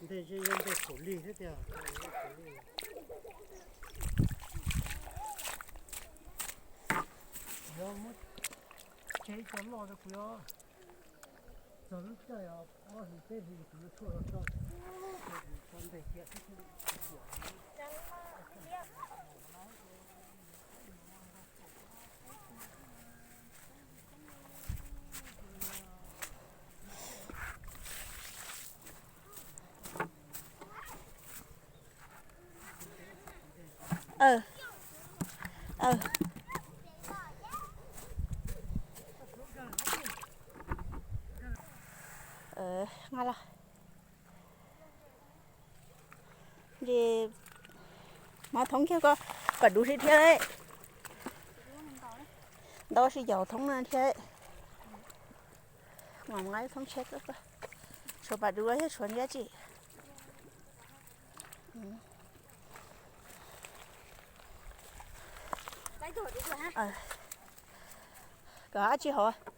Nteg ze yog nteg phaum lig thiab tiag. Yuav muab tseb cov loj rau kuv yuav txog lub caij ob hlis peb hlis kuv yuav tshuaj los tso, tso nteg cia thiab. Nqa los. Ces mov thoob kiag ko, kom dub si thiab. Ntau si caum thoob no thiab. Mam nqa thoob tsheb, tshuav pas dub thiab tshuav dab tsi. Kom dab tsi hauv?